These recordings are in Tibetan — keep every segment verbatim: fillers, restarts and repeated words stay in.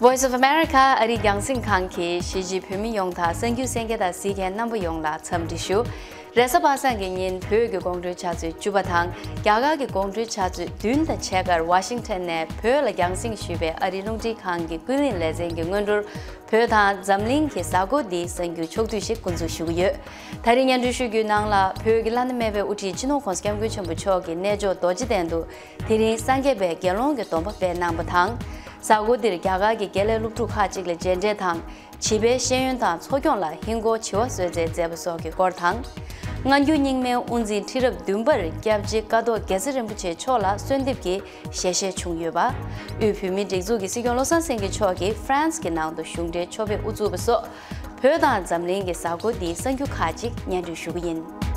Voice of America ཨ་རིའི་རྒྱང་སྲིང་ཁང་གིས་གཞིས་བྱེས་བོད་མི་ཡོངས་དང་གསར་འགྱུར་གསན་མཁན་དང་གཟིགས་མཁན་རྣམ་པ་ཡོངས་ལ་འཚམས་འདྲི་ཞུ། རེས་གཟའ་པ་སངས་ཀྱི་ཉིན་བོད་ཀྱི་དགོང་དྲོའི་ཆུ་ཚོད་བཅུ་པ་དང་རྒྱ་གར་གྱི་དགོང་དྲོའི་ཆུ་ཚོད་བདུན་དང་ཕྱེད་ཀར་ཝ་ཤིང་ཊོན་ནས་བོད་ལ་རྒྱང་སྲིང་ཞུས་པའི་ཨ་རིའི་རླུང་འཕྲིན་ཁང་གི་ཀུན་གླེང་ལེ་ཚན་གྱི་སྔོན་འགྲོར། བོད་དང་འཛམ་གླིང་གི་གཟའ་འཁོར་འདིའི་གསར་འགྱུར་ཕྱོགས་བསྡུས་ཤིག་འགོ་འཛུགས་ཞུ་གི་ཡོད། ད་རིང་སྙན་སྒྲོན་ཞུ་རྒྱུའི་ནང་ལ་བོད་ཀྱི་བླ་ན་མེད་པའི་དབུ་ཁྲིད་སྤྱི་ནོར་༧གོང་ས་༧སྐྱབས་མགོན་ཆེན་པོ་མཆོག་གིས་གནས་མཆོག་རྡོ་རྗེ་གདན་དུ་དེ་རིང་སངས་རྒྱས་པའི་དགེ་སློང་གི་སྡོམ་པ་སྤེལ་གནང་བ་དང་། གཟའ་འཁོར་འདིར་རྒྱ་གར་གྱི་དགེ་ལས་སློབ་ཕྲུག་ཁག་ཅིག་ལ་མཇལ་འཕྲད་དང་། བྱིས་པའི་ཤེས་ཡོན་དང་འཚོ་སྐྱོང་ལ་ཧིན་སྒོར་བྱེ་བ་གསོལ་སྩལ་མཛད་པ་སོགས་ཀྱི་སྐོར་དང་། སྔ་འགྱུར་རྙིང་མའི་དབུ་འཛིན་ཁྲི་རབས་བདུན་པར་སྐྱབས་རྗེ་ཀཿཐོག་དགེ་རྩེ་རིན་པོ་ཆེ་མཆོག་ལ་གསོལ་འདེབས་ཀྱི་ཞལ་བཞེས་བྱུང་ཡོད་པ། དབུས་བོད་མིའི་སྒྲིག་འཛུགས་ཀྱི་སྲིད་སྐྱོང་བློ་བཟང་སེང་གེ་མཆོག་གིས་ཧྥ་རན་སི་གི་ནང་དུ་གཞུང་འབྲེལ་ཆོ་པའི་དབུ་བཙུགས་པ་སོགས། བོད་དང་འཛམ་གླིང་གི་གཟའ་འཁོར་འདིའི་གསར་འགྱུར་ཁག་ཅིག་སྙན་སྒྲོན་ཞུ་གི་ཡིན།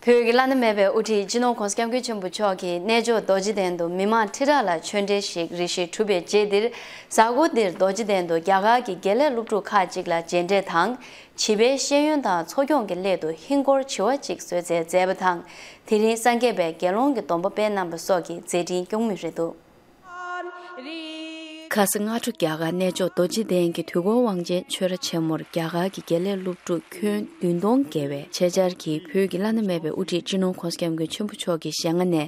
བོད་ཀྱི་བླ་ན་མེད་པའི་དབུ་ཁྲིད་སྤྱི་ནོར་༧གོང་ས་༧སྐྱབས་མགོན་ཆེན་པོ་མཆོག་གིས་གནས་མཆོག་རྡོ་རྗེ་གདན་དུ་མི་མང་ཁྲི་ཕྲག་ལ་ཆོས་འབྲེལ་ཞིག་རེ་ཞིག་གྲུབ་པའི་རྗེས་འདིར། གཟའ་འཁོར་འདིར་རྡོ་རྗེ་གདན་དུ་རྒྱ་གར་གྱི་དགེ་ལས་སློབ་ཕྲུག་ཁག་ཅིག་ལ་མཇལ་འཕྲད་དང་། བྱིས་པའི་ཤེས་ཡོན་དང་འཚོ་སྐྱོང་གི་སླད་དུ་ཧིན་སྒོར་བྱེ་བ་གཅིག་གསོལ་སྩལ་མཛད་པ་དང་། དེ་རིང་སངས་རྒྱས་པའི་དགེ་སློང་གི་སྡོམ་པ་སྤེལ་གནང་བ་སོགས་ཀྱི་མཛད་འཕྲིན་སྐྱོང་མུས་རེད་འདུག་ཁ་སང་སྔ་དྲོ་རྒྱ་གར་གནས་མཆོག་རྡོ་རྗེ་གདན་གྱི་དུས་འཁོར་དབང་ཆེན་ཆོས་ར་ཆེན་མོར་རྒྱ་གར་གྱི་དགེ་ལས་སློབ་ཕྲུག་ཁྱོན་བདུན་སྟོང་བརྒལ་བས་ཆེད་བཅར་གྱིས་བོད་ཀྱི་བླ་ན་མེད་པའི་དབུ་ཁྲིད་སྤྱི་ནོར་༧གོང་ས་༧སྐྱབས་མགོན་ཆེན་པོ་མཆོག་གི་ཞལ་སྔ་ནས་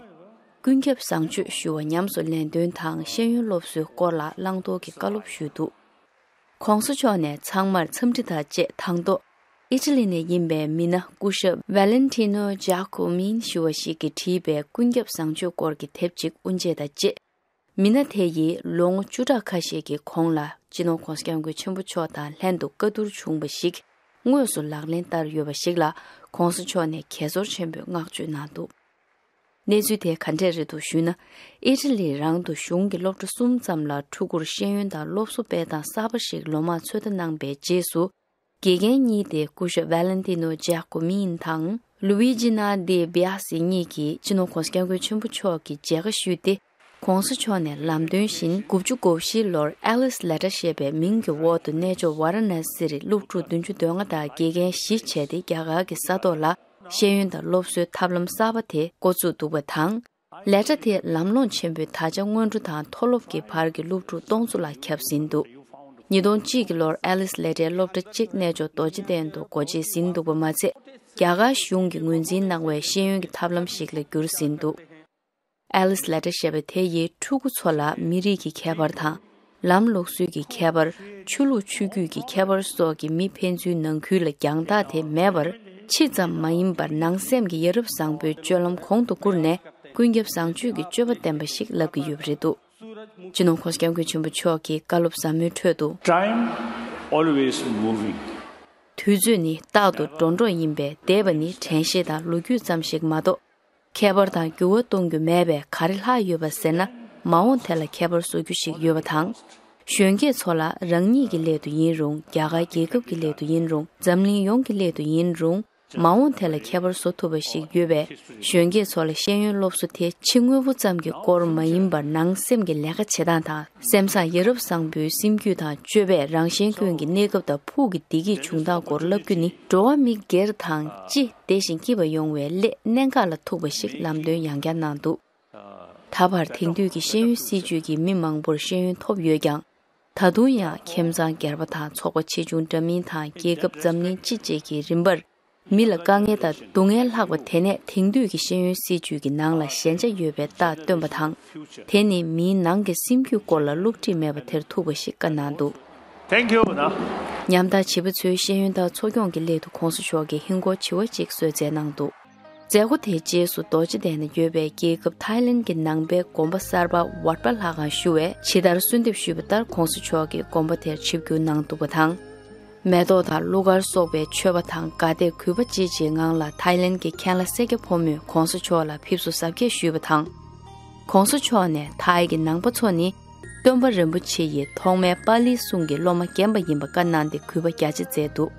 ཀུན་ཁྱབ་བཟང་སྤྱོད་ཞུ་བ་ཉམས་སུ་ལེན་འདོན་དང་ཤེས་ཡོན་སློབ་གསོའི་སྐོར་ལ་བླང་དོར་གྱི་བཀའ་སློབ་ཞུས་འདུག ྋགོང་ས་མཆོག་ནས་ཚང་མར་འཚམས་འདྲི་དང་བཅས་དང་ཐོག་ཨི་ཊ་ལི་ནས་ཡིན་པའི་མི་སྣ་སྐུ་ཞབས་Valentino Giacomini ཞུ་བ་ཞིག་གིས་བྲིས་པའི་ཀུན་ཁྱབ་བཟང་སྤྱོད་སྐོར་གྱི་དེབ་ཅིག་དབུ་འབྱེད་དང་བཅས། མི་སྣ་དེ་ཡིས་ལོ་ངོ་བཅུ་ཕྲག་ཁ་ཤས་ཀྱི་གོང་ལ་སྤྱི་ནོར་༧གོང་ས་༧སྐྱབས་མགོན་ཆེན་པོ་མཆོག་དང་ལྷན་དུ་བཀའ་བསྡུར་བྱུང་བ་ཞིག་དངོས་སུ་ལག་ལེན་བསྟར་ཡོད་པ་ཞིག་ལ་ྋགོང་ས་མཆོག་ནས་དགྱེས་ཚོར་ཆེན་པོས་བསྔགས་བརྗོད་གནང་འདུག་གནས་ཚུལ་དེ་ག་འདྲས་རེད་འདུག་ཞུས་ན། ཨི་ཊ་ལི་རང་དུ་གཞུང་གི་སློབ་གྲྭ་གསུམ་ཙམ་ལ་ཕྲུ་གུར་ཤེས་ཡོན་དང་སློབ་གསོ་སྤེལ་སྟངས་གསར་པ་ཞིག་ལོ་མང་ཚོད་ལྟ་གནང་པའི་རྗེས་སུ། དགེ་རྒན་གཉིས་ཏེ་སྐུ་ཞབས་Valentino Giacomini དང་Luigina De Biasi གཉིས་ཀྱིས་སྤྱི་ནོར་༧གོང་ས་༧སྐྱབས་མགོན་ཆེན་པོ་མཆོག་གི་མཇལ་ཁ་ཞུས་ཏེ། ྋགོང་ས་མཆོག་ནས་ལམ་སྟོན་བཞིན་དགུ་བཅུ་གོ་བཞི་ལོར་Alice Letter ཞེས་པའི་མིང་གི་འོག་ཏུ་གནས་མཆོག་ཝཱ་ར་ཎ་སིར་སློབ་ཕྲུག་བདུན་ཅུ་དོན་ལྔ་དང་དགེ་རྒན་བཞི་བྱས་ཏེ་རྒྱ་གར་གྱི་ས་ཐོག་ལ་ཤེས་ཡོན་དང་སློབ་གསོའི་ཐབས་ལམ་གསར་པ་དེ་འགོ་བཙུགས་འདུག་པ་དང་། ལེ་ཊ་དེ་ལམ་ལྷོང་ཆེན་པོས་ད་ཆ་སྔོན་འགྲོ་དང་མཐོ་སློབ་ཀྱི་བར་གྱི་སློབ་ཕྲུག་སྟོང་ཚོ་ལ་ཁྱབ་ཟིན་འདུག་ཉིས་སྟོང་གཅིག་གི་ལོར་ཨེ་ལིས་ལེ་ཊའི་སློབ་གྲྭ་གཅིག་གནས་མཆོག་རྡོ་རྗེ་གདན་དུ་སྒོ་འབྱེད་ཟིན་འདུག་པ་མ་ཚད། རྒྱ་གར་གཞུང་གིས་ངོས་འཛིན་གནང་བའི་ཤེས་ཡོན་གྱི་ཐབས་ལམ་ཞིག་ལ་འགྱུར་ཟིན་འདུག་ཨེ་ལིས་ལེ་ཊ་ཞེས་པ་དེ་ཡིས་ཕྲུ་གུ་ཚོ་ལ་མི་རིགས་ཀྱི་ཁྱད་པར་དང་། ལམ་ལུགས་སྲོལ་གྱི་ཁྱད་པར། ཆོས་ལུགས་ཆོས་བརྒྱུད་ཀྱི་ཁྱད་པར་སོགས་ཀྱི་མི་ཕན་ཚུན་ནང་ཁུལ་ལ་རྒྱང་ཐག་དེ་མེད་པར། ཕྱི་ཙམ་མ་ཡིན་པར་ནང་སེམས་ཀྱི་ཡ་རབས་བཟང་པོའི་སྤྱོད་ལམ་གོང་དུ་བཀུར་ནས། ཀུན་ཁྱབ་བཟང་སྤྱོད་ཀྱི་སྤྱོད་པ་ལྡན་པ་ཞིག་ལབ་ཀྱི་ཡོད་པ་རེད་འདུག་སྤྱི་ནོར་ྋགོང་ས་ྋསྐྱབས་མགོན་ཆེན་པོ་མཆོག་གི་བཀའ་སློབ་ཟབ་མོའི་ཁྲོད་དུ། Time always moving. དུས་ཚོད་ནི་རྟག་ཏུ་འགྲོ་འགྲོ་ཡིན་པས། འདས་པ་ནི་དྲན་ཤེས་དང་ལོ་རྒྱུས་ཙམ་ཞིག་མ་གཏོགས། ཁྱད་པར་དང་འགྱུར་བ་གཏོང་རྒྱུ་མེད་པས། ག་རེ་ལྷག་ཡོད་པ་ཟེར་ན། མ་འོངས་དེ་ལ་ཁྱད་པར་བཟོ་རྒྱུ་ཞིག་ཡོད་པ་དང་། གཞོན་སྐྱེས་ཚོ་ལ་རང་ཉིད་ཀྱི་སླད་དུ་ཡིན་རུང་། རྒྱ་གར་རྒྱལ་ཁབ་ཀྱི་སླད་དུ་ཡིན་རུང་། འཛམ་གླིང་ཡོངས་ཀྱི་སླད་དུ་ཡིན་རུང་། མ་འོངས་དེ་ལ་ཁྱད་པར་བཟོ་ཐུབ་པ་ཞིག་ཡོད་པས། གཞོན་སྐྱེས་ཚོ་ལ་ཤེས་ཡོན་སློབ་གསོ་དེ་ཕྱི་དངོས་པོ་ཙམ་གྱི་སྐོར་མ་ཡིན་པར། ནང་སེམས་ཀྱི་ལས་ཀ་བྱེད་སྟངས་དང་། སེམས་བཟང་ཡ་རབས་བཟང་པོའི་སེམས་རྒྱུད་དང་། སྤྱོད་པས་རང་གཞན་ཀུན་གྱི་གནས་སྐབས་དང་ཕུགས་ཀྱི་བདེ་སྐྱིད་འབྱུང་སྟངས་སྐོར་བསླབ་རྒྱུ་ནི། འགྲོ་བ་མི་སྒེར་དང་ཅི། བདེ་ཞིང་སྐྱིད་པ་ཡོང་བའི་སླད། གནད་འགག་ལ་ཐུག་པ་ཞིག་ལམ་སྟོན་ཡང་བསྐྱར་གནང་འདུག་ད་བར་དེང་དུས་ཀྱི་ཤེས་ཡོན་སྲིད་བྱུས་ཀྱིས་མི་མང་པོར་ཤེས་ཡོན་ཐོབ་ཡོད་ཀྱང་། ད་དུང་ཡང་ཁྱིམ་ཚང་སྒེར་པ་དང་། ཚོགས་པ་ཆེ་ཆུང་འདྲ་མིན་དང་། རྒྱལ་ཁབ་འཛམ་གླིང་སྤྱི་བཅས་ཀྱི་རིམ་པར། མི་ལ་དཀའ་ངལ་དང་སྡུག་བསྔལ་ལྷགས་པ་དེ་ནས་དེང་དུས་ཀྱི་ཤེས་ཡོན་སྲིད་བྱུས་ཀྱི་ནང་ལ་ཞན་ཆ་ཡོད་པའི་རྟགས་སྟོན་པ་དང་། དེ་ནི་མིའི་ནང་གི་སེམས་རྒྱུད་སྐོར་ལ་བསླུ་བྲིད་མེད་པ་དེར་ཐུག་པ་ཞིག་བཀའ་གནང་འདུག Thank you, Madam. ཉམ་ཐག་བྱིས་པ་ཚོའི་ཤེས་ཡོན་དང་འཚོ་སྐྱོང་གི་སླད་དུ་ྋགོང་ས་མཆོག་གིས་ཧིན་སྒོར་བྱེ་བ་གཅིག་གསོལ་སྩལ་གནང་འདུག་མཛད་སྒོ་དེའི་རྗེས་སུ་རྡོ་རྗེ་གདན་ན་ཡོད་པའི་རྒྱལ་ཁབ་ཐའི་ལེན་གྱི་ནང་པའི་དགོན་པ་གསར་པ་ཝར་པ་ལྷ་ཁང་ཞུ་བས་ཇི་ལྟར་གསོལ་འདེབས་ཞུས་པ་ལྟར་ྋགོང་ས་མཆོག་གིས་དགོན་པ་དེར་ཆིབས་བསྒྱུར་གནང་འདུག་པ་དང་། མེ་ཏོག་དང་གླུ་གར་སོགས་པའི་མཆོད་པ་དང་དགའ་དད་གུས་པ་བསྐྱེད་བྱའི་ངང་ལ་ཐའི་ལེན་གྱི་མཁན་བླ་སེར་སྐྱ་ཕོ་མོས་ྋགོང་ས་མཆོག་ལ་ཕེབས་བསུ་གཟབ་རྒྱས་ཞུས་པ་དང་། ྋགོང་ས་མཆོག་ནས་ཐའི་གི་ནང་པ་ཚོ་ནི་སྟོན་པ་རིན་པོ་ཆེ་ཡི་ཐོག་མའི་པཱ་ལིའི་གསུང་གི་སློབ་མ་རྒན་པ་ཡིན་པ་བཀའ་གནང་སྟེ་གུས་པ་རྒྱ་ཆེ་མཛད་འདུག་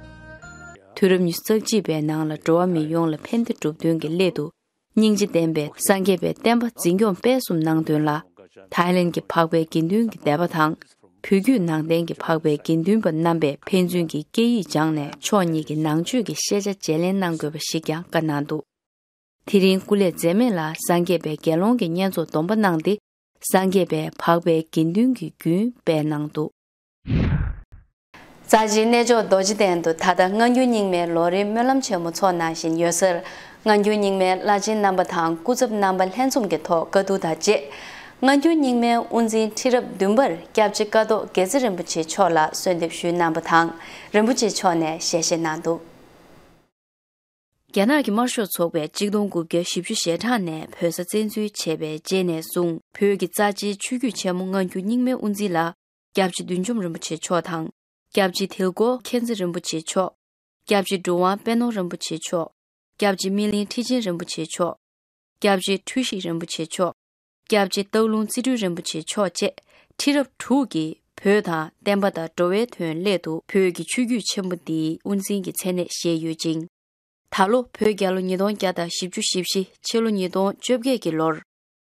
དུས་རབས་ཉི་ཤུ་རྩ་གཅིག་པའི་ནང་ལ་འགྲོ་བ་མི་ཡོངས་ལ་ཕན་བདེ་སྒྲུབ་དོན་གྱི་སླད་དུ། སྙིང་རྗེ་ལྡན་པའི་སངས་རྒྱས་པའི་བསྟན་པ་འཛིན་སྐྱོང་སྤེལ་གསུམ་གནང་དོན་ལ། ཐའི་ལེན་གྱི་འཕགས་པའི་དགེ་འདུན་གྱི་སྡེ་པ་དང་། བོད་བརྒྱུད་ནང་བསྟན་གྱི་འཕགས་པའི་དགེ་འདུན་པ་རྣམ་པས་ཕན་ཚུན་གྱི་སྐད་ཡིག་སྦྱངས་ནས་ཕྱོགས་གཉིས་ཀྱི་ནང་ཆོས་ཀྱི་ཤེས་བྱ་བརྗེ་ལེན་གནང་དགོས་པ་ཞིག་ཀྱང་བཀའ་གནང་འདུག་དེ་རིང་སྐུ་ལས་འཛེམས་མེད་ལ་སངས་རྒྱས་པའི་དགེ་སློང་གི་བསྙེན་རྫོགས་སྡོམ་པ་གནང་སྟེ། སངས་རྒྱས་པའི་འཕགས་པའི་དགེ་འདུན་གྱི་རྒྱུན་སྤེལ་གནང་འདུག། རྩ་ཆེའི་གནས་མཆོག་རྡོ་རྗེ་གདན་དུ་ད་ལྟ་སྔ་འགྱུར་རྙིང་མའི་ལོ་རེའི་སྨོན་ལམ་ཆེན་མོ་འཚོགས་གནང་བཞིན་ཡོད་སར། སྔ་འགྱུར་རྙིང་མའི་བླ་ཆེན་རྣམ་པ་དང་སྐུ་ཚབ་རྣམ་པ་ལྷན་འཛོམས་ཀྱི་ཐོག་བཀའ་བསྡུར་དང་བཅས། སྔ་འགྱུར་རྙིང་མའི་དབུ་འཛིན་ཁྲི་རབས་བདུན་པར་སྐྱབས་རྗེ་ཀཿཐོག་དགེ་རྩེ་རིན་པོ་ཆེ་མཆོག་ལ་གསོལ་འདེབས་ཞུས་གནང་བ་དང་། རིན་པོ་ཆེ་མཆོག་ནས་ཞལ་བཞེས་གནང་འདུག། རྒྱ་ནག་གི་དམར་ཤོག་ཚོགས་པས་གཅིག་སྟོང་དགུ་བརྒྱ་བཞི་བཅུ་ཞེ་གྲངས་ནས་བོད་ས་བཙན་འཛུལ་བྱས་པའི་རྗེས་ནས་བཟུང་། བོད་ཀྱི་རྩ་ཆེའི་ཆོས་བརྒྱུད་ཆེན་མོ་སྔ་འགྱུར་རྙིང་མའི་དབུ་འཛིན་ལ། སྐྱབས་རྗེ་བདུད་འཇོམས་རིན་པོ་ཆེ་མཆོག་དང་། སྐྱབས་རྗེ་དིལ་མགོ་མཁྱེན་བརྩེ་རིན་པོ་ཆེ་མཆོག། སྐྱབས་རྗེ་གྲུབ་དབང་པད་ནོར་རིན་པོ་ཆེ་མཆོག། སྐྱབས་རྗེ་སྨིན་གླིང་ཁྲི་ཆེན་རིན་པོ་ཆེ་མཆོག། སྐྱབས་རྗེ་འཁྲུལ་ཞིག་རིན་པོ་ཆེ་མཆོག། སྐྱབས་རྗེ་སྟག་ལུང་རྩེ་སྤྲུལ་རིན་པོ་ཆེ་མཆོག་བཅས་ཁྲི་རབས་དྲུག་གིས་བོད་དང་བསྟན་པ་དང་འགྲོ་བའི་དོན་སླད་དུ་བོད་ཀྱི་ཆོས་བརྒྱུད་ཆེན་པོ་འདིའི་དབུ་འཛིན་གྱི་མཚན་གནས་བཞེས་ཡོད་ཅིང་། ད་ལོ་བོད་རྒྱལ་ལོ་ཉིས་སྟོང་བརྒྱ་དང་བཞི་བཅུ་ཞེ་བཞི། ཕྱི་ལོ་ཉིས་སྟོང་བཅོ་བརྒྱད་ཀྱི་ལོར།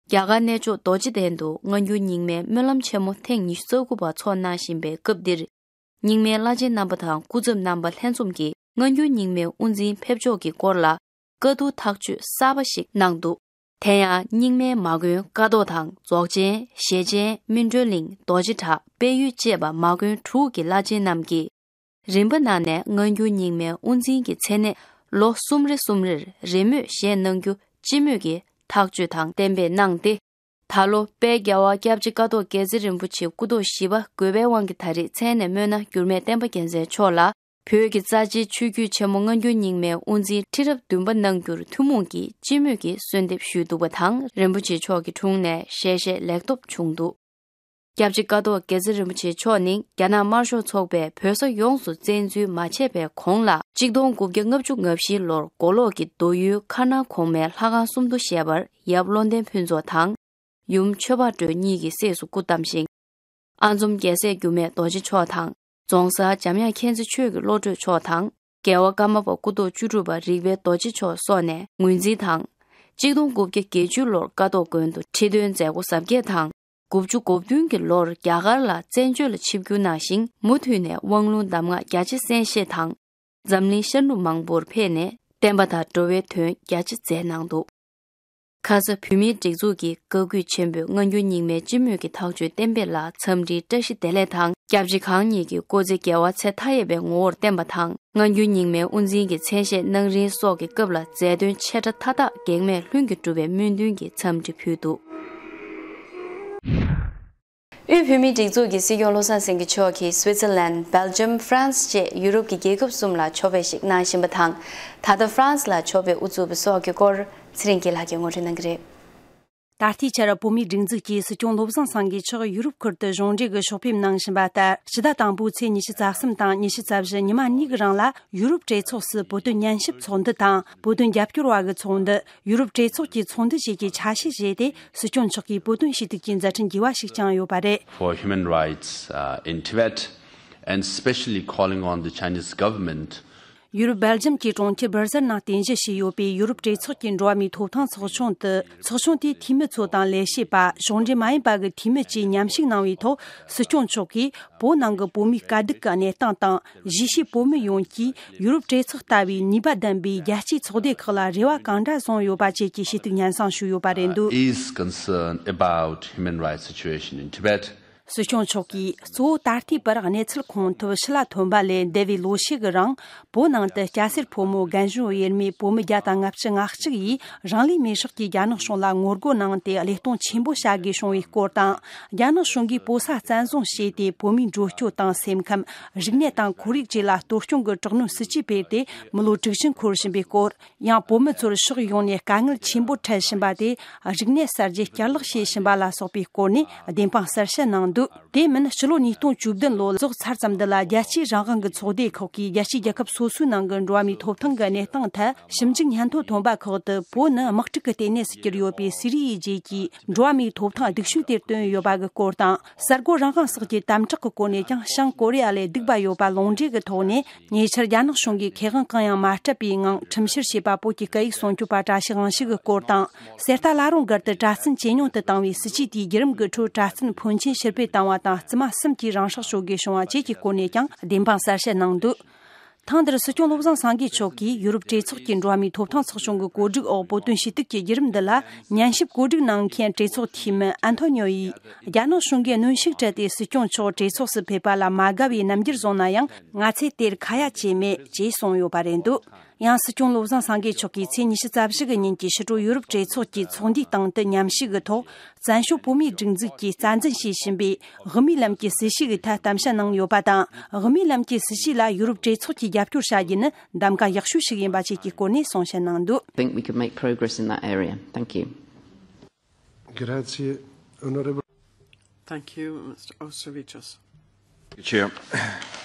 རྒྱ་གར་གནས་མཆོག་རྡོ་རྗེ་གདན་དུ་སྔ་འགྱུར་རྙིང་མའི་སྨོན་ལམ་ཆེན་མོ་ཐེངས་ཉི་ཤུ་རྩ་དགུ་པ་འཚོགས་གནང་བཞིན་པའི་སྐབས་འདིར། རྙིང་མའི་བླ་ཆེན་རྣམ་པ་དང་སྐུ་ཚབ་རྣམ་པ་ལྷན་འཛོམས་ཀྱིས་སྔ་འགྱུར་རྙིང་མའི་དབུ་འཛིན་ཕེབས་ཕྱོགས་ཀྱི་སྐོར་ལ་བཀའ་བསྡུར་ཐག་གཅོད་གསར་པ་ཞིག་གནང་འདུག། དེ་ཡང་རྙིང་མའི་མ་དགོན་ཀཿཐོག་དང་རྫོགས་ཆེན། ཞེ་ཆེན། སྨིན་གྲོལ་གླིང་། རྡོ་རྗེ་བྲག། དཔལ་ཡུལ་བཅས་པ་མ་དགོན་དྲུག་གི་བླ་ཆེན་རྣམས་ཀྱིས། རིམ་པ་ནང་ནས་སྔ་འགྱུར་རྙིང་མའི་དབུ་འཛིན་གྱི་མཚན་གནས་ལོ་གསུམ་རེ་གསུམ་རེར་རེས་མོས་བཞེས་གནང་རྒྱུ་སྤྱི་མོས་ཀྱིས་ཐག་གཅོད་དང་གཏན་འབེབས་གནང་སྟེ། ད་ལོ་དཔལ་རྒྱལ་བ་སྐྱབས་རྗེ་ཀཿཐོག་དགེ་རྩེ་རིན་པོ་ཆེ་སྐུ་ཐོག་བཞི་པ་དགོས་པའི་དབང་གིས་ད་རེས་མཚན་གནས་སྨོས་སྣ་འགྱུར་མེད་བསྟན་པ་རྒྱལ་མཚན་མཆོག་ལ་བོད་ཀྱི་རྩ་ཆེའི་ཆོས་བརྒྱུད་ཆེན་མོ་སྔ་འགྱུར་རྙིང་མའི་དབུ་འཛིན་ཁྲི་རབས་བདུན་པ་གནང་རྒྱུར་ཐུན་མོང་གིས་སྤྱི་མོས་ཀྱིས་གསོལ་འདེབས་ཞུས་འདུག་པ་དང་། རིན་པོ་ཆེ་མཆོག་གི་དྲུང་ནས་ཞལ་བཞེས་ལེགས་ཐོབ་བྱུང་འདུག། སྐྱབས་རྗེ་ཀཿཐོག་དགེ་རྩེ་རིན་པོ་ཆེ་མཆོག་ནི་རྒྱ་ནག་དམར་ཤོག་ཚོགས་པས་བོད་ས་ཡོངས་སུ་བཙན་འཛུལ་མ་བྱས་པའི་གོང་ལ། གཅིག་སྟོང་དགུ་བརྒྱ་ལྔ་བཅུ་ང་བཞི་ལོར་མགོ་ལོག་གི་མདོ་ཡུལ་མཁར་ནང་གོང་མའི་ལྷ་ཁང་སུམ་མདོ་ཞེས་པར་ཡབ་བློ་ལྡན་ཕུན་ཚོགས་དང་། ཡུམ་ཆོས་འཕགས་སྒྲོལ་གཉིས་ཀྱི་སྲས་སུ་སྐུ་བལྟམས་ཤིང་། ཨ་འཛོམས་རྒྱལ་སྲས་འགྱུར་མེད་རྡོ་རྗེ་མཆོག་དང་། རྫོང་སར་འཇམ་དབྱངས་མཁྱེན་བརྩེ་ཆོས་ཀྱི་བློ་གྲོས་མཆོག་དང་། རྒྱལ་བ་ཀརྨ་པ་སྐུ་ཐོག་བཅུ་དྲུག་པ་རིག་པའི་རྡོ་རྗེ་མཆོག་སོགས་ནས་ངོས་འཛིན་དང་། གཅིག་སྟོང་དགུ་བརྒྱ་བརྒྱད་ཅུ་ལོར་ཀཿཐོག་དགོན་དུ་ཁྲི་འདོན་མཛད་སྒོ་གཟབ་རྒྱས་དང་། དགུ་བཅུ་གོ་བདུན་གྱི་ལོར་རྒྱ་གར་ལ་བཙན་བྱོལ་ལ་ཆིབས་བསྒྱུར་གནང་ཞིང་། མུ་མཐུད་ནས་དབང་ལུང་གདམས་ངག་རྒྱ་ཆེ་གསན་བཞེས་དང་། འཛམ་གླིང་ཤར་ནུབ་མང་པོར་ཕེབས་ནས་བསྟན་པ་དང་འགྲོ་བའི་དོན་རྒྱ་ཆེ་མཛད་གནང་འདུག། ཁ་ས་བོད་མིའི་སྒྲིག་འཛུགས་ཀྱི་བཀའ་བརྒྱུད་ཆེན་པོས་སྔ་འགྱུར་རྙིང་མའི་སྤྱི་མོས་ཀྱི་ཐག་གཅོད་གཏན་འབེབས་ལ་འཚམས་འདྲིའི་བཀྲ་ཤིས་བདེ་ལེགས་དང་། སྐྱབས་རྗེ་གང་ཉིད་ཀྱི་སྐུ་ཚེ་དགེ་བ་ཚེ་མཐའ་ཡས་པའི་ངོ་བོར་བརྟན་པ་དང་། སྔ་འགྱུར་རྙིང་མའི་དབུ་འཛིན་གྱི་མཚན་ཤས་གནང་རིན་སོགས་ཀྱི་སྐབས་ལ་མཛད་དོན་ཆེ་ཕྲ་མཐའ་དག་གེགས་མེད་ལྷུན་གྱིས་གྲུབ་པའི་སྨོན་འདུན་གྱི་འཚམས་འདྲི་ཕུལ་འདུག། དབུས་བོད་མིའི་སྒྲིག་འཛུགས་ཀྱི་སྲིད་སྐྱོང་བློ་བཟང་སེང་གེ་མཆོག་གིས་སུའི་ཙེར་ལན། སྦེལ་ཇམ། ཧྥ་རན་སི་བཅས་ཡུ་རོབ་ཀྱི་རྒྱལ་ཁབ་གསུམ་ལ་ཕྱོགས་ཕེབས་ཤིག་གནང་བཞིན་པ་དང་། ད་ལྟ་ཧྥ་རན་སི་ལ་ཕྱོགས་ཕེབས་དབུ་ཚུགས་པ་སོགས་ཀྱི་སྐོར་ཚེ་རིང་སྐྱིད་ལགས་ཀྱིས་ངོ་སྤྲོད་གནང་གི་རེད། ད་ལྟའི་ཆར་བོད་མིའི་སྒྲིག་འཛུགས་ཀྱི་སྲིད་སྐྱོང་བློ་བཟང་སེང་གེ་མཆོག་ཡུ་རོབ་ཁུལ་དུ་གཞུང་འབྲེལ་གྱི་ཕྱོགས་ཕེབས་གནང་བཞིན་པ་ལྟར། ཕྱི་ཟླ་དང་པོའི་ཚེས་ཉི་ཤུ་རྩ་གསུམ་དང་ཉི་ཤུ་རྩ་བཞི་ཉི་མ་གཉིས་ཀྱི་རིང་ལ་ཡུ་རོབ་གྲོས་ཚོགས་སུ་བོད་དོན་ཉན་ཞིབ་ཚོགས་འདུ་དང་། བོད་དོན་རྒྱབ་སྐྱོར་བ་གི་ཚོགས་འདུ། ཡུ་རོབ་གྲོས་ཚོགས་ཀྱི་ཚོགས་འདུ་བཅས་ཀྱི་ཆ་ཤས་བཞེས་ཏེ། སྲིད་སྐྱོང་མཆོག་གིས་བོད་དོན་ཞུ་གཏུག་གི་མཛད་འཕྲིན་རྒྱས་པ་ཞིག་བསྐྱངས་ཡོད་པ་རེད། For human rights, uh, in Tibet, and especially calling on the Chinese government. ཡུ་རོབ་སྦེལ་ཇམ་གྱི་གྲོང་ཁྱེར་སྦར་ཟེལ་ནང་རྟེན་གཞི་བྱས་ཡོད་པའི་ཡུ་རོབ་གྲོས་ཚོགས་ཀྱི་འགྲོ་བ་མིའི་ཐོབ་ཐང་ཚོགས་ཆུང་དུ། ཚོགས་ཆུང་དེའི་འཐུས་མི་ཚོ་དང་ལས་བྱེད་པ། གཞུང་འབྲེལ་མ་ཡིན་པ་གི་འཐུས་མི་བཅས་མཉམ་ཞུགས་གནང་བའི་ཐོག་སྲིད་སྐྱོང་མཆོག་གིས་བོད་ནང་གི་བོད་མིའི་དཀའ་སྡུག་གི་གནས་སྟངས་དང་། གཞིས་བྱེས་བོད་མི་ཡོངས་ཀྱིས་ཡུ་རོབ་གྲོས་ཚོགས་ལྟ་བུའི་ནུས་པ་ལྡན་པའི་རྒྱལ་སྤྱིའི་ཚོགས་སྡེ་ཁག་ལ་རེ་བ་གང་འདྲ་བཟུང་ཡོད་པ་བཅས་ཀྱི་ཞུ་གཏུག་སྙན་སེང་ཞུས་ཡོད་པ་རེད་འདུག། Is concerned about human rights situation in Tibet. སྲིད་སྐྱོང་མཆོག་གིས་གཙོ་བོ་ད་ལྟའི་བར་གནས་ཚུལ་ཁོང་ཐུབ་ཕྱི་ལ་ཐོན་པ་ལས་འདས་པའི་ལོ་ཤས་ཀྱི་རིང་། བོད་ནང་དུ་སྐྱ་སེར་ཕོ་མོ་རྒན་གཞོན་དབྱེར་མེད་བོད་མི་བརྒྱ་དང་ལྔ་བཅུ་ང་གཅིག་ཡིས་རང་ལུས་མེར་སྲེག་གིས་རྒྱ་ནག་གཞུང་ལ་ངོ་རྒོལ་གནང་སྟེ་བློས་གཏོང་ཆེན་པོ་བྱ་དགོས་བྱུང་བའི་སྐོར་དང་། རྒྱ་ནག་གཞུང་གིས་བོད་ས་བཙན་བཟུང་བྱས་ཏེ་བོད་མིའི་འགྲོ་སྐྱོད་དང་སེམས་ཁམས། རིག་གནས་དང་ཁོར་ཡུག་བཅས་ལ་གཏོར་སྐྱོན་གྱི་དྲག་གནོན་སྲིད་ཇུས་སྤེལ་ཏེ་མི་ལོ་དྲུག་ཅུ་འཁོར་བཞིན་པའི་སྐོར། ཡང་བོད་མི་ཚོར་ཕྱོགས་ཡོངས་ནས་དཀའ་ངལ་ཆེན་པོ་འཕྲད་བཞིན་པ་དེ། རིག་གནས་གསར་བརྗེ་བསྐྱར་ལེགས་བྱེད་བཞིན་པ་ལ་སོགས་པའི་སྐོར་ནས་བདེན་དཔང་གསལ་བཤད་གནང་འདུག། དེ་མིན་ཕྱི་ལོ་ཉིས་སྟོང་བཅུ་བདུན་ལོ་རྫོགས་ཚར་ཙམ་འདི་ལ་རྒྱལ་སྤྱིའི་རང་དབང་གི་ཚོགས་སྡེ་ཁག་གིས་རྒྱལ་སྤྱིའི་རྒྱལ་ཁབ་སོ་སོའི་ནང་གི་འགྲོ་བ་མིའི་ཐོབ་ཐང་གི་གནས་སྟངས་ཐད་ཞིབ་འཇུག་སྙན་ཐོ་ཐོན་པ་ཁག་ཏུ་བོད་ནི་དམག་འཁྲུག་གི་ལྟེ་གནས་སུ་གྱུར་ཡོད་པའི་སི་རི་ཡའི་རྗེས་ཀྱི་འགྲོ་བ་མིའི་ཐོབ་ཐང་སྡུག་ཤོས་དེར་བཏོན་ཡོད་པ་གི་སྐོར་དང་། གསར་འགོད་རང་དབང་སོགས་ཀྱི་དམ་དྲག་གི་སྐོར་ནས་ཀྱང་བྱང་ཀོ་རི་ཡ་ལས་སྡིག་པ་ཡོད་པ་ལུང་འདྲེན་གྱི་ཐོག་ནས། ཉེ་ཆར་རྒྱ་ནག་གཞུང་གིས་ཁེ་དབང་གང་ཡང་མ་སྤྲད་པའི་ངང་ཁྲིམས་བཤེར་བྱས་པ་བོད་ཀྱི་སྐད་ཡིག་སྲུང་སྐྱོབ་པ་བཀྲ་ཤིས་དབང་ཕྱུག་གི་སྐོར་དང་། གསེར་རྟ་བླ་རུང་སྒར་དུ་གྲྭ་བཙུན་ཇེ་ཉུང་དུ་བཏང་བའི་སྲིད་ཇུས་དེའི་བརྒྱུད་རིམ་གྱི་ཁྲོད་གྲྭ་བཙུན་ཕོན་ཆེན་ཕྱིར་ཕུད་བཏང་བ་དང་བཙུན་མ་གསུམ་གྱིས་རང་སྲོག་གཅོད་དགོས་བྱུང་བ་བཅས་ཀྱི་སྐོར་ནས་ཀྱང་བདེན་དཔང་གསལ་བཤད་གནང་འདུག། ཐེངས་འདིར་སྲིད་སྐྱོང་བློ་བཟང་སེང་གེ་མཆོག་གིས་ཡུ་རོབ་གྲོས་ཚོགས་ཀྱི་འགྲོ་བ་མིའི་ཐོབ་ཐང་ཚོགས་ཆུང་གི་གོ་སྒྲིག་འོག་བོད་དོན་ཞུ་གཏུག་གི་བརྒྱུད་རིམ་འདི་ལ་ཉན་ཞིབ་གོ་སྒྲིག་གནང་མཁན་གྲོས་ཚོགས་འཐུས་མི་ཨན་ཐོ་ཉོ་ཡིས། རྒྱ་ནག་གཞུང་གིས་གནོན་ཤུགས་སྤྲད་དེ་སྲིད་སྐྱོང་མཆོག་གྲོས་ཚོགས་སུ་ཕེབས་པ་ལ་མ་དགའ་བའི་རྣམ་འགྱུར་བཟུང་ན་ཡང་། ང་ཚོས་དེར་ཁ་ཡ་བྱས་མེད་ཅེས་གསུངས་ཡོད་པ་རེད་འདུག་ཡང་སྲིད་སྐྱོང་བློ་བཟང་སེང་གེ་མཆོག་གིས་ཚེས་ཉི་ཤུ་རྩ་བཞི་གི་ཉིན་གྱི་ཕྱི་དྲོ་ཡུ་རོབ་གྲོས་ཚོགས་ཀྱི་ཚོགས་འདུའི་སྟེང་དུ་མཉམ་ཞུགས་ཀྱི་ཐོག་བཙན་བྱོལ་བོད་མིའི་སྒྲིག་འཛུགས་ཀྱིས་རྩ་འཛིན་བྱེད་བཞིན་པའི་དབུ་མའི་ལམ་གྱི་སྲིད་བྱུས་ཀྱི་ཐད་གཏམ་བཤད་གནང་ཡོད་པ་དང་། དབུ་མའི་ལམ་གྱི་སྲིད་བྱུས་ལ་ཡུ་རོབ་གྲོས་ཚོགས་ཀྱིས་རྒྱབ་སྐྱོར་བྱ་རྒྱུ་ནི་གདམ་ག་ཡག་ཤོས་ཤིག་ཡིན་པ་བཅས་ཀྱི་སྐོར་ནས་གསུང་བཤད་གནང་འདུག Think we can make progress in that area. Thank you. Grazie, onorevole. Thank you, Mister Auštrevičius. Chair,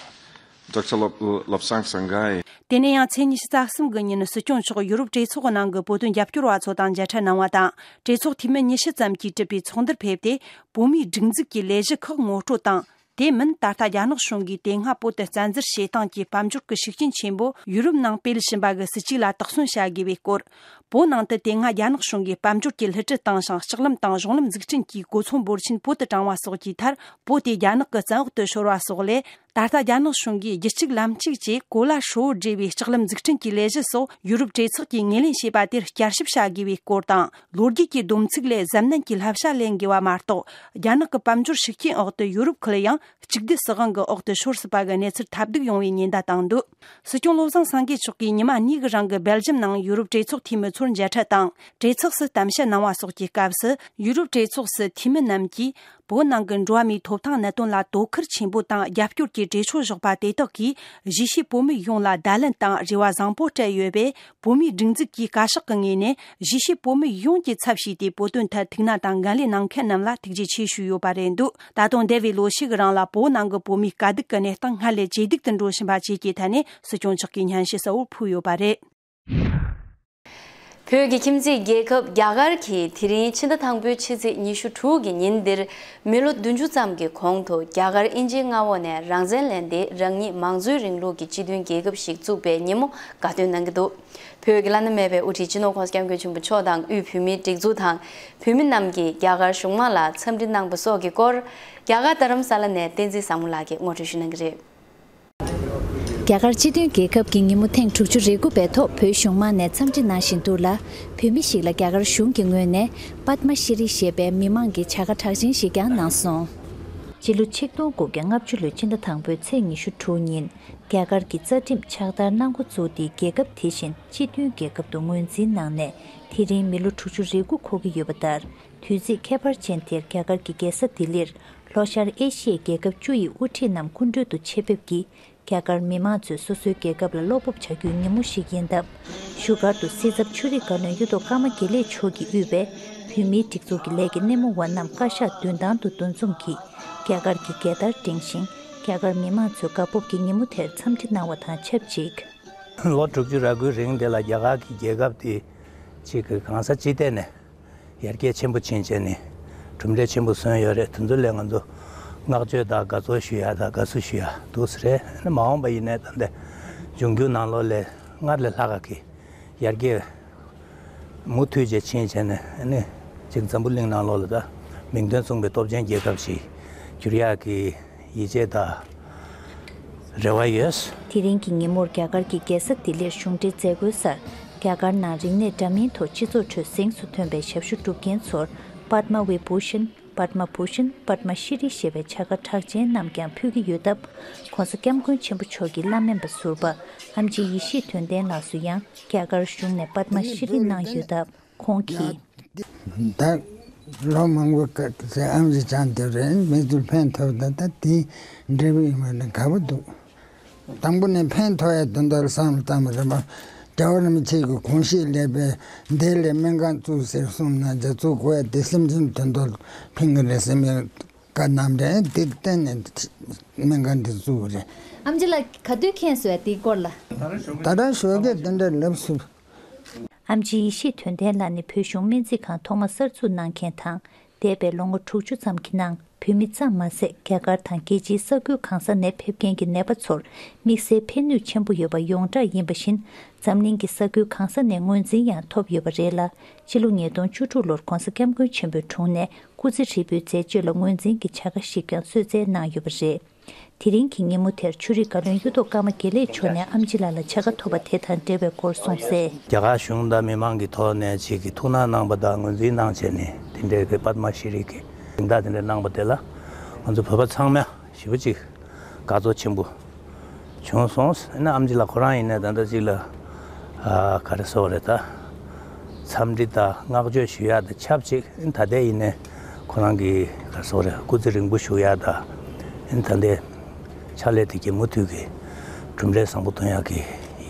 Doctor Lop-, Lopsang Sangai. དེ་ནས་ཡང་ཚེས་ཉི་ཤུ་རྩ་གསུམ་གི་ཉིན་སྲིད་སྐྱོང་མཆོག་ཡུ་རོབ་གྲོས་ཚོགས་ནང་གི་བོད་དོན་རྒྱབ་སྐྱོར་བ་ཚོ་དང་མཇལ་འཕྲད་གནང་བ་དང་། གྲོས་ཚོགས་འཐུས་མི་ཉི་ཤུ་ཙམ་གྱིས་གྲུབ་པའི་ཚོགས་འདུར་ཕེབས་ཏེ། བོད་མིའི་སྒྲིག་འཛུགས་ཀྱི་ལས་གཞི་ཁག་ངོ་སྤྲོད་དང་། དེ་མིན་ད་ལྟ་རྒྱ་ནག་གཞུང་གིས་དེ་སྔ་བོད་དུ་བཙན་འཛུལ་བྱེད་སྟངས་ཀྱི་དཔལ་འབྱོར་གྱི་ཤུགས་རྐྱེན་ཆེན་པོ་ཡུ་རོབ་ནང་སྤེལ་བཞིན་པ་གི་སྲིད་བྱུས་ལ་དོགས་ཟོན་བྱ་དགོས་པའི་སྐོར། བོད་ནང་དུ་དེ་སྔ་རྒྱ་ནག་གཞུང་གིས་དཔལ་འབྱོར་གྱི་བསླུ་བྲིད་བཏང་ཞིང་། ལྕགས་ལམ་དང་གཞུང་ལམ་འཛུགས་སྐྲུན་གྱི་གོ་མཚོན་འབོར་ཆེན་བོད་དུ་དྲངས་པ་སོགས་ཀྱི་མཐར། བོད་དེ་རྒྱ་ནག་གི་བཙན་འོག་ཏུ་ཤོར་བ་སོགས་ལས། ད་ལྟ་རྒྱ་ནག་གཞུང་གིས་རྒྱུད་གཅིག་ལམ་གཅིག་བཅས་གོ་ལ་ཧྲིལ་བོར་སྦྲེལ་བའི་ལྕགས་ལམ་འཛུགས་སྐྲུན་གྱི་ལས་གཞི་སོགས་ཡུ་རོབ་གྲོས་ཚོགས་ཀྱིས་ངོས་ལེན་བྱས་པ་དེར་བསྐྱར་ཞིབ་བྱ་དགོས་པའི་སྐོར་དང་། ལོ་རྒྱུས་ཀྱི་སྡོམ་ཚིག་ལས་གཟབ་ནན་གྱིས་བསླབ་བྱ་ལེན་དགོས་པ་མ་གཏོགས། རྒྱ་ནག་གི་དཔལ་འབྱོར་ཤུགས་རྐྱེན་འོག་ཏུ་ཡུ་རོབ་ཁུལ་ཡང་གཅིག་སྡུད་སྲིད་དབང་གི་འོག་ཏུ་ཤོར་སྲིད་པ་གི་གནས་ཚུལ་ཐབས་སྡུག་ཡོང་བའི་ཉེན་བརྡ་བཏང་འདུག་སྲིད་སྐྱོང་བློ་བཟང་སེང་གེ་མཆོག་གིས་ཉི་མ་གཉིས་ཀྱི་རིང་གི་སྦེལ་ཇམ་ནང་ཡུ་རོབ་གྲོས་ཚོགས་འཐུས་མི་ཚོར་མཇལ་འཕྲད་དང་། གྲོས་ཚོགས་སུ་གཏམ་བཤད་གནང་བ་སོགས་ཀྱི་སྐབས་སུ། ཡུ་རོབ་གྲོས་ཚོགས་སུ་འཐུས་མི་རྣམས་ཀྱིས། བོད་ནང་གི་འགྲོ་བ་མིའི་ཐོབ་ཐང་གནད་དོན་ལ་དོ་ཁུར་ཆེན་པོ་དང་རྒྱབ་སྐྱོར་གྱི་གྲོས་ཆོད་བཞག་པ་དེ་དག་གིས། གཞིས་བྱེས་བོད་མི་ཡོངས་ལ་བརྡ་ལན་དང་རེ་བ་བཟང་པོ་སྤྲད་ཡོད་པས། བོད་མིའི་སྒྲིག་འཛུགས་ཀྱིས་བཀའ་ཤག་གི་ངོས་ནས། གཞིས་བྱེས་བོད་མི་ཡོངས་ཀྱི་ཚབ་བྱས་ཏེ། བོད་དོན་ཐད་ཐུགས་སྣང་དང་འགན་ལེན་གནང་མཁན་རྣམས་ལ་ཐུགས་རྗེ་ཆེ་ཞུས་ཡོད་པ་རེད་འདུག་ད་དུང་འདས་པའི་ལོ་ཤས་ཀྱི་རིང་ལ། བོད་ནང་གི་བོད་མིའི་དཀའ་སྡུག་གི་གནས་སྟངས་སྔར་ལས་ཇེ་སྡུག་ཏུ་འགྲོ་བཞིན་པ་བཅས་ཀྱི་ཐད་ནས། སྲིད་སྐྱོང་མཆོག་གིས་སྙན་ཞུ་གསལ་བོ་ཕུལ་ཡོད་པ་རེད། བོད་ཀྱི་ཁྱིམ་མཚེས་རྒྱལ་ཁབ་རྒྱ་གར་གྱིས་དེ་རིང་ཕྱི་ཟླ་དང་པོའི་ཕྱི་ཚེས་ཉི་ཤུ་དྲུག་གི་ཉིན་འདིར། མི་ལོ་བདུན་ཅུ་ཙམ་གྱི་གོང་དུ་རྒྱ་གར་དབྱིན་ཇིའི་མངའ་འོག་ནས་རང་བཙན་ལེན་ཏེ། རང་ཉིད་མང་གཙོའི་རིང་ལུགས་ཀྱི་སྤྱི་མཐུན་རྒྱལ་ཁབ་ཞིག་བཙུགས་པའི་ཉིན་མོ་དགའ་སྟོན་གནང་གི་འདུག་བོད་ཀྱི་བླ་ན་མེད་པའི་དབུ་ཁྲིད་སྤྱི་ནོར་༸གོང་ས་༸སྐྱབས་མགོན་ཆེན་པོ་མཆོག་དང་། དབུས་བོད་མིའི་སྒྲིག་འཛུགས་དང་། བོད་མི་རྣམས་ཀྱིས་རྒྱ་གར་གཞུང་མང་ལ་འཚམས་འདྲི་གནང་བ་སོགས་ཀྱི་སྐོར། རྒྱ་གར་རྡ་རམ་ས་ལ་ནས་བསྟན་འཛིན་བཟང་མོ་ལགས་ཀྱིས་ངོ་སྤྲོད་ཞུ་གནང་གི་རེད། རྒྱ་གར་སྤྱི་མཐུན་རྒྱལ་ཁབ་ཀྱི་ཉིན་མོ་ཐེངས་དྲུག་ཅུ་རེ་དགུ་པའི་ཐོག་བོད་གཞུང་མང་ནས་འཚམས་འདྲི་གནང་བཞིན་འདུག་ལ། བོད་མི་ཞིག་ལ་རྒྱ་གར་གཞུང་གི་ངོས་ནས་པདྨ་ཤྲི་རི་ཞེས་པའི་མི་མང་གི་བྱ་དགའ་གྲགས་ཅན་ཞིག་ཀྱང་གནང་སོང་། སྤྱི་ལོ་ཆིག་སྟོང་དགུ་བརྒྱ་ལྔ་བཅུ་ལོའི་ཕྱི་ཟླ་དང་པོའི་ཚེས་ཉི་ཤུ་དྲུག་ཉིན། རྒྱ་གར་གྱི་རྩ་ཁྲིམས་ཕྱག་བསྟར་གནང་འགོ་བཙུགས་ཏེ། རྒྱལ་ཁབ་དེ་བཞིན་སྤྱི་མཐུན་རྒྱལ་ཁབ་ཏུ་ངོས་འཛིན་གནང་ནས། དེ་རིང་མི་ལོ་དྲུག་ཅུ་རེ་དགུ་འཁོར་གྱི་ཡོད་པ་ལྟར། དུས་ཚིགས་ཁྱད་པར་ཅན་དེར་རྒྱ་གར་གྱི་རྒྱལ་ས་ལྡི་ལིར། ལྷོ་ཤར་ཨེ་ཤི་ཡའི་རྒྱལ་ཁབ་བཅུ་ཡི་དབུ་ཁྲིད་རྣམས་སྐུ་མགྲོན་དུ་ཆེད་ཕེབས་ཀྱིས། རྒྱ་གར་མི་མང་ཚོས་སོ་སོའི་རྒྱལ་ཁབ་ལ་བློ་སྤོབས་བྱ་རྒྱུའི་ཉིན་མོ་ཞིག་ཡིན་སྟབས། བཞུགས་སྒར་དུ་སྲིད་ཚབ་ཆོས་རིག་བཀའ་བློན་གཡུ་ཐོག་ཀརྨ་དགེ་ལེགས་མཆོག་གིས་དབུས་པའི་བོད་མིའི་སྒྲིག་འཛུགས་ཀྱི་ལས་ཀྱི་སྣེ་མོ་བ་རྣམས་བཀའ་ཤག་མདུན་ཐང་དུ་འདུ་འཛོམས་ཀྱིས། རྒྱ་གར་གྱི་རྒྱལ་དར་བསྒྲེངས་ཤིང་། རྒྱ་གར་མི་མང་ཚོས་དགའ་སྤོབས་ཀྱི་ཉིན་མོ་དེར་འཚམས་འདྲི་གནང་བ་དང་ཆབས་ཅིག་ལོ་དྲུག་ཅུ་རེ་དགུའི་རིང་དེ་ལ་རྒྱ་གར་གྱི་རྒྱལ་ཁབ་དེ་གཅིག་གི་གང་ཟག་སྤྱི་བལྟས་ནས། ཡར་རྒྱས་ཆེན་པོ་ཕྱིན་བྱས་ནས་གྲུབ་འབྲས་ཆེན་པོ་སོན་ཡོད་རེད། དེ་ཚོ་ལ་ང་ཚོ་བསྔགས་བརྗོད་དང་དགའ་ཚོར་ཞུ་ཡ་དང་དགའ་བསུ་ཞུ་ཡ་འདུག་ས་རེད། ཨ་ནི་མ་འོངས་པ་ཡིན་ནའི་ད་ལྟ་འབྱུང་འགྱུར་ནང་ལོགས་ལ་སྔར་ལས་ལྷག་ག་གི་ཡར་རྒྱས་མུ་མཐུད་བྱས་ཕྱིན་བྱས་ནས། ཨ་ནི་ཅིག་འཛམ་བུ་གླིང་ནང་ལོགས་ལ་ད་མིང་དོན་མཚུངས་པའི་སྟོབས་ཆེན་རྒྱལ་ཁབ་ཞིག་འགྱུར་ཡག་གི་ཡིད་ཆེས་དང་རེ་བ་ཡོད། དེ་རིང་གི་ཉིན་མོར་རྒྱ་གར་གྱི་རྒྱལ་ས་ལྡི་ལིར་གཞུང་འབྲེལ་མཛད་སྒོའི་སར། རྒྱ་གར་ནང་རིག་གནས་འདྲ་མིན་ཐོག་སྤྱི་ཚོགས་ཁྲོད་གཟེངས་སུ་ཐོན་པའི་ཞབས་ཞུ་སྒྲུབ་མཁན་ཚོར་པདྨ་བི་བྷུ་ཤན། པདྨ་བྷུ་ཤན། པདྨ་ཤྲི་རི་ཞེས་པའི་བྱ་དགའ་གྲགས་ཅན་རྣམས་ཀྱང་ཕུལ་གྱི་ཡོད་སྟབས། ྋགོང་ས་ྋསྐྱབས་མགོན་ཆེན་པོ་མཆོག་གིས་བླ་སྨན་པ་ཟུར་པ་ཨེམ་ཆི་ཡེ་ཤེས་དོན་ལྡན་ལགས་སུ་ཡང་རྒྱ་གར་གཞུང་ནས་པདྨ་ཤྲི་རི་གནང་ཡོད་སྟབས། ཁོང་གིས། ད་ལོ་མང་པོ་ཀ་ཟེར་ཨམ་ཆི་ཅང་དེ་རེད། མི་ཚོར་ཕན་ཐོགས། ད་ད་དེ་འབྲས་བུ་ཡིན་པ་ནི་དགའ་པོ་འདུག་དང་པོ་ནས་ཕན་ཐོགས་ཡ་དོན་དག་བསམ་བློ་བཏང་བ་རེད་པ། རྒྱལ་བ་རིན་པོ་ཆེ་གི་དགོངས་བཞེད་ལས་པའི་འདི་ལས་སྨན་ཁང་བཙུགས་ཟེར་གསུངས་ན་རྒྱ་བཙུགས་དགོས་ཡ་དེ་སེམས་ཅན་དོན་དག་ཕན་གི་རེད་བསམ་ཡ་བཀའ་གནང་རེད། དེ་བརྟེན་ནས་སྨན་ཁང་འདི་བཙུགས་པ་རེད། ཨམ་ཆི་ལགས་ག་དུས་མཁྱེན་སོང་ཡ་དེའི་སྐོར་ལ། ད་རང་ཞོགས་ཀས་དེ་འདྲ་ལབ་སོང་། ཨེམ་ཆི་ཡེ་ཤེས་དོན་ལྡན་ལགས་ནི་བོད་གཞུང་སྨན་རྩིས་ཁང་ཐོག་མ་གསར་འཛུགས་གནང་མཁན་དང་། འདས་པའི་ལོ་ངོ་དྲུག་ཅུ་ཙམ་གྱི་ནང་བོད་མི་ཙམ་མ་ཟད། རྒྱ་གར་དང་རྒྱལ་སྤྱིའི་ས་ཁུལ་གང་ས་ནས་ཕེབས་མཁན་གྱི་ནད་པ་ཚོར་དམིགས་བསལ་ཕན་ནུས་ཆེན་པོ་ཡོད་པ་ཡོངས་གྲགས་ཡིན་པ་བཞིན། འཛམ་གླིང་གི་ས་ཁུལ་གང་ས་ནས་ངོས་འཛིན་ཡང་ཐོབ་ཡོད་པ་རེད་ལ། ཕྱི་ལོ་ཉིས་སྟོང་བཅུ་དྲུག་ལོར་ྋགོང་ས་ྋསྐྱབས་མགོན་ཆེན་པོའི་དྲུང་ནས་སྐུ་ཚེ་ཧྲིལ་པོའི་མཛད་སྤྱོད་ལ་ངོས་འཛིན་གྱི་བྱ་དགའ་ཞིག་ཀྱང་གསོལ་སྩལ་གནང་ཡོད་པ་རེད། དེ་རིང་གི་ཉིན་མོ་དེར་ཆོས་རིག་བཀའ་བློན་གཡུ་ཐོག་ཀརྨ་དགེ་ལེགས་མཆོག་ནས་ཨམ་ཆི་ལགས་ལ་བྱ་དགའ་ཐོབ་པ་དེ་དང་འབྲེལ་བའི་སྐོར་གསུངས་གསལ། རྒྱ་གར་གཞུང་དང་མི་མང་གི་ཐོག་ནས་ཅིག་གི་ཐུགས་སྣང་གནང་པ་དང་ངོས་འཛིན་གནང་བྱས་ནས་དེ་འདྲའི་གི་པདྨ་ཤྲི་གི་སྦྱིན་བདག་དེ་འདྲ་གནང་པ་དེ་ལ་ང་ཚོ་བོད་པ་ཚང་མ་ཞེ་པོ་ཅིག་དགའ་ཚོར་ཆེན་པོ་བྱུང་སོང་། ཨ་ནི་ཨམ་ཆི་ལགས་ཁོ་རང་ཡིན་ནའི་ད་ལྟ་ཅིག་ལ་ཨ་ག་རེ་ཟེར་དགོས་རེད། ད་འཚམས་འདྲི་དང་བསྔགས་བརྗོད་ཞུ་ཡག་དང་ཆབས་ཅིག་ཨ་ནི་ད་ལྟའི་ཡིན་ནའི་ཁོ་རང་གི་ག་རེ་ཟེར་དགོས་རེད། སྐུ་ཚེ་རིང་པོ་བཞུགས་ཡག་དང་ཨ་ནི་ད་ལྟའི་ཕྱག་ལས་དེ་གའི་མུ་མཐུད་ཀྱི་གྲུབ་འབྲས་བཟང་པོ་ཐོན་ཡག་གི་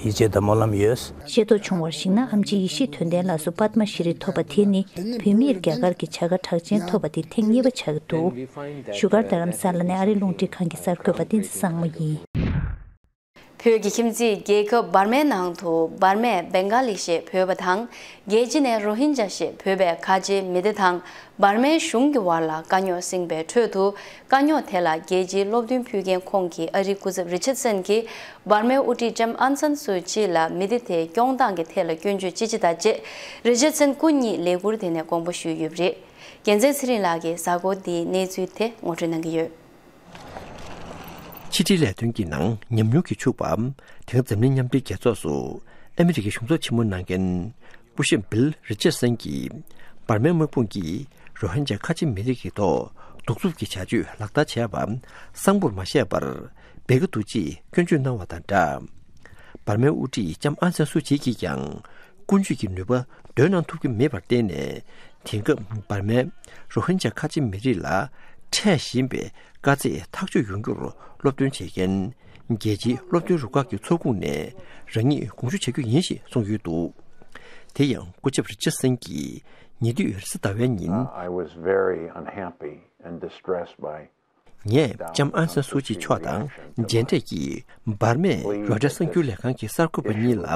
ཡིད་ཆེས་དང་སྨོན་ལམ་ཡོད། ཤེས་རྟོགས་བྱུང་བར་གཞིགས་ན། ཨམ་ཆི་ཡེ་ཤེས་དོན་ལྡན་ལགས་སུ་པདྨ་ཤྲི་ཐོབ་པ་དེ་ནི་བོད་མིར་རྒྱ་གར་གྱི་བྱ་དགའ་གྲགས་ཅན་ཐོབ་པ་དེ་ཐེངས་གཉིས་པ་ཆགས་ཀྱི་འདུག་བཞུགས་སྒར་རྡ་རམ་ས་ལ་ནས་ཨ་རིའི་རླུང་འཕྲིན་ཁང་གི་གསར་འགོད་པ་བསྟན་འཛིན་བཟང་མོ་ཡིན། བོད་ཀྱི་ཁྱིམ་མཚེས་རྒྱལ་ཁབ་འབར་མའི་ནང་དུ་འབར་མས་བེང་ག་ལི་ཞེས་འབོད་པ་དང་། རྒྱལ་སྤྱི་ནས་རོ་ཧིན་ཇཱ་ཞེས་འབོད་པའི་ཁ་ཆེའི་མི་སྡེ་དང་འབར་མའི་གཞུང་གི་བར་ལ་དཀའ་རྙོག་བསྲིངས་པའི་ཁྲོད་དུ། དཀའ་རྙོག་དེ་ལ་རྒྱལ་སྤྱིའི་སློབ་སྟོན་ཕུལ་མཁན་ཁོང་གིས་ཨ་རིའི་སྐུ་ཚབ་རི་ཆར་སན་གྱིས་འབར་མའི་དབུ་ཁྲིད་ལྕམ་ཨང་སན་སུའུ་ཅི་ལ་མི་སྡེ་དེའི་སྐྱོང་སྟངས་ཀྱི་ཐད་ལ་སྐྱོན་བརྗོད་ཅི་བྱེད་ད་ཅེས། རི་ཆར་སན་སྐུ་ཉིད་ལས་ཁུར་དེ་ནས་དགོངས་པ་ཞུས་ཡོད་པ་རེད། རྒྱལ་མཚན་ཚེ་རིང་ལགས་ཀྱིས་གཟའ་འཁོར་འདིའི་གནས་ཚུལ་དེ་ངོ་སྤྲོད་གནང་གི་ཡོད། ཕྱི་དྲིལ་ལས་དོན་གྱི་ནང་ཉམས་མྱོང་གིས་ཕྱུག་པ། དེང་འཛམ་གླིང་མཉམ་འབྲེལ་རྒྱལ་ཚོགས་སུ་ཨ་མི་རི་ཀའི་གཞུང་ཚབ་ཆེན་མོ་གནང་མཁན་སྐུ་ཞབས་བིལ་རི་ཅར་སན་གྱིས་འབར་མའི་དམག་དཔུང་གིས་རོ་ཧིན་ཇཱ་ཁ་ཆེ་མི་རིགས་ཀྱི་ཐོག་གདུག་རྩུབ་ཀྱི་བྱ་སྤྱོད་ལག་བསྟར་བྱས་པ་གསང་པོར་མ་བཤད་པར་འབད་ཀྱི་འདུག་ཅེས་སྐྱོན་བརྗོད་གནང་བ་དང་སྦྲགས། འབར་མའི་དབུ་ཁྲིད་ལྕམ་ཨང་སན་སུའུ་ཅི་གིས་ཀྱང་ཀུན་སྤྱོད་ཀྱི་ནུས་པ་འདོན་གནང་ཐུབ་ཀྱི་མེད་པར་བརྟེན་ནས། དེང་སྐབས་འབར་མས་རོ་ཧིན་ཇཱ་ཁ་ཆེ་མི་རིགས་ལ་འཕྲད་བཞིན་པའི་དཀའ་ཚེགས་ཐག་གཅོད་ཡོང་རྒྱུར་སློབ་སྟོན་བྱེད་མཁན་རྒྱལ་སྤྱིའི་སློབ་སྟོན་རུ་ཁག་གི་ཚོགས་ཁོངས་ནས་རང་ཉིད་དགོངས་ཞུ་བྱ་རྒྱུ་ཡིན་ཞེས་གསུངས་ཡོད་འདུག་དེ་ཡང་སྐུ་ཞབས་རི་ཅར་སན་གྱིས་ཉེ་དུས་རེས་གཟའ་ཟླ་བའི་ཉིན། I was very unhappy and distressed by Dowd Hux's death. ངས་ལྕམ་ཨང་སན་སུའུ་ཅི་མཆོག་དང་མཇལ་འཕྲད་ཀྱིས་འབར་མས་རོའི་ཊར་གསར་འགྱུར་ལས་ཁང་གི་གསར་འགོད་པ་གཉིས་ལ་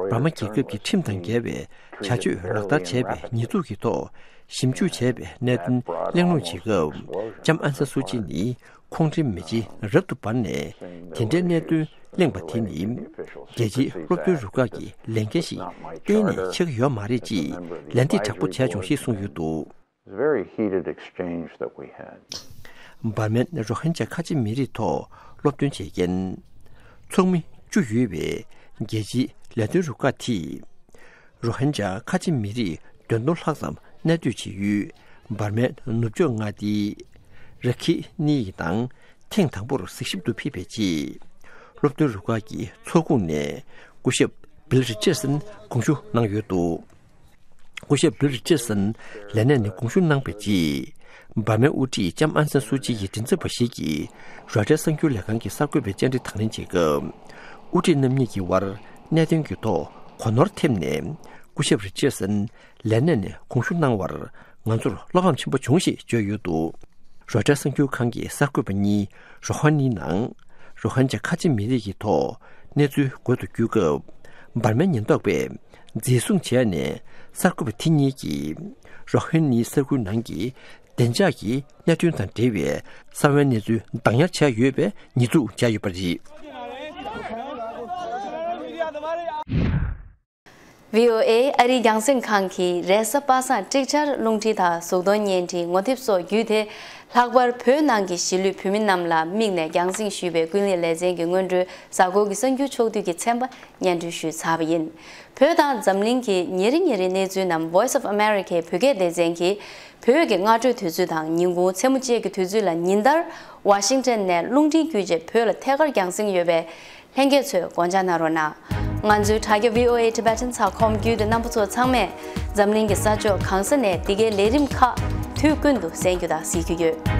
འབར་མ་རྒྱལ་ཁབ་ཀྱི་ཁྲིམས་དང་འགལ་བའི་བྱ་སྤྱོད་ལག་བསྟར་བྱས་པའི་ཉེས་འཛུགས་ཀྱི་ཐོག་ཞིབ་འཇུག་བྱས་པའི་གནད་དོན་གླེང་སློང་བྱེད་སྐབས། ལྕམ་ཨང་སན་སུའུ་ཅི་ནི་ཁོང་ཁྲོའི་མེ་ལྕེ་རབ་ཏུ་འབར་ནས་དེ་འདྲའི་གནད་དོན་གླེང་བ་དེ་ནི། རྒྱལ་སྤྱིའི་སློབ་སྟོན་རུ་ཁག་གི་ལས་འགན་ཞིག་གཏན་ནས་ཆགས་ཀྱི་ཡོད་མ་རེད་ཅེས་ལན་འདེབས་དྲག་པོ་བྱས་བྱུང་ཞེས་གསུངས་ཡོད་འདུག It was a very heated exchange that we had. འབར་མས་རོ་ཧིན་ཇཱ་ཁ་ཆེ་མི་རིགས་ཐོག་སློབ་སྟོན་བྱེད་མཁན་ཚོགས་མི་བཅུ་ཡོད་པའི་རྒྱལ་སྤྱིའི་ལས་དོན་རུ་ཁག་དེས། རོ་ཧིན་ཇཱ་ཁ་ཆེ་མི་རིགས་བདུན་སྟོང་ལྷག་ཙམ་གནས་སྡོད་བྱེད་ཡུལ་འབར་མའི་ནུབ་ཕྱོགས་མངའ་སྡེའི་ར་ཁི་ནི་ཡི་ནང་ཐེངས་དང་པོར་གཟིགས་ཞིབ་ཏུ་ཕེབས་པའི་རྗེས། སློབ་སྟོན་རུ་ཁག་གི་ཚོགས་ཁོངས་ནས་སྐུ་ཞབས་བིལ་རི་ཅར་སན་དགོངས་ཞུ་གནང་ཡོད་འདུག་སྐུ་ཞབས་བིལ་རི་ཅར་སན་ལས་གནས་ནས་དགོངས་ཞུ་གནང་བའི་རྗེས། འབར་མའི་དབུ་ཁྲིད་ལྕམ་ཨང་སན་སུའུ་ཅི་ཡི་མགྲིན་ཚབ་པ་ཞིག་གིས་རོའི་ཊར་གསར་འགྱུར་ལས་ཁང་གི་གསར་འགོད་པའི་བཅར་འདྲི་དང་ལེན་བྱེད་སྐབས། དབུ་ཁྲིད་རྣམ་གཉིས་ཀྱི་དབར་གནད་དོན་གྱི་ཐོག་གོ་ནོར་ཐེབས་ནས། སྐུ་ཞབས་རི་ཅར་སན་ལས་གནས་ནས་དགོངས་ཞུ་གནང་བར་ང་ཚོར་བློ་ཕམ་ཆེན་པོ་བྱུང་ཞེས་བརྗོད་ཡོད་འདུག་རོའི་ཊར་གསར་འགྱུར་ཁང་གི་གསར་འགོད་པ་གཉིས་རོ་ཧ་ནི་ནང་རོ་ཧན་ཇཱ་ཁ་ཆེ་མི་རིགས་ཀྱི་ཐོག་གནས་ཚུལ་འགོད་དུ་བསྐྱོད་སྐབས། འབར་མའི་ཉེན་རྟོག་པས་འཛིན་བཟུང་བྱས་ནས། གསར་འགོད་པ་དེ་གཉིས་ཀྱིས་རོ་ཧན་ནི་ས་ཁུལ་ནང་གི་བདེ་འཇགས་ཀྱི་གནད་དོན་དང་འབྲེལ་བའི་གསང་བའི་གནས་ཚུལ་བདག་ཉར་བྱས་ཡོད་པའི་ཉེས་འཛུགས་བྱས་ཡོད་པ་རེད། བྷི་ཨོ་ཨེ་ཨ་རིའི་རྒྱང་སྲིང་ཁང་གིས་རེས་གཟའ་པ་སངས་ཀྲིག་ཆར་རླུང་འཕྲིན་དང་གཟུགས་མཐོང་བརྙན་འཕྲིན་ངོ་དེབ་སོགས་བརྒྱུད་དེ། ལྷག་པར་བོད་ནང་གི་གཞིས་ལུས་བོད་མི་རྣམས་ལ་དམིགས་ནས་རྒྱང་སྲིང་ཞུས་པའི་ཀུན་གླེང་ལེ་ཚན་གྱི་སྔོན་འགྲོའི་གཟའ་འཁོར་གྱི་གསར་འགྱུར་ཕྱོགས་བསྡུས་ཀྱི་ཚན་པ་སྙན་སྒྲོན་ཞུས་ཚར་བ་ཡིན། བོད་དང་འཛམ་གླིང་གི་ཉིན་རེ་ཉིན་རེའི་གནས་ཚུལ་རྣམས་Voice of Americaའི་བོད་སྐད་སྡེ་ཚན་གྱིས། བོད་ཀྱི་སྔ་དྲོའི་དུས་ཚོད་དང་ཉིན་གུང་མཚན་མོ་བཅས་ཀྱི་དུས་ཚོད་ལ་ཉིན་ལྟར་ཝ་ཤིང་ཊོན་ནས་རླུང་འཕྲིན་བརྒྱུད་བཅས་བོད་ལ་ཐད་ཀར་རྒྱང་སྲིང་ཡོད་པས། ལྷན་རྒྱས་ཚོས་དགོངས་འཇགས་གནང་རོགས་གནང་། ང་ཚོའི་དྲ་རྒྱ་V O A Tibetan ཚགས་ཁོམ་བརྒྱུད་དེ་རྣམ་པ་ཚོ་ཚང་མས་འཛམ་གླིང་གི་ས་ཕྱོགས་གང་ས་ནས་འདི་གའི་ལས་རིམ་ཁག་དུས་ཀུན་ཏུ་གསན་རྒྱུ་དང་གཟིགས་རྒྱུ་ཡོད།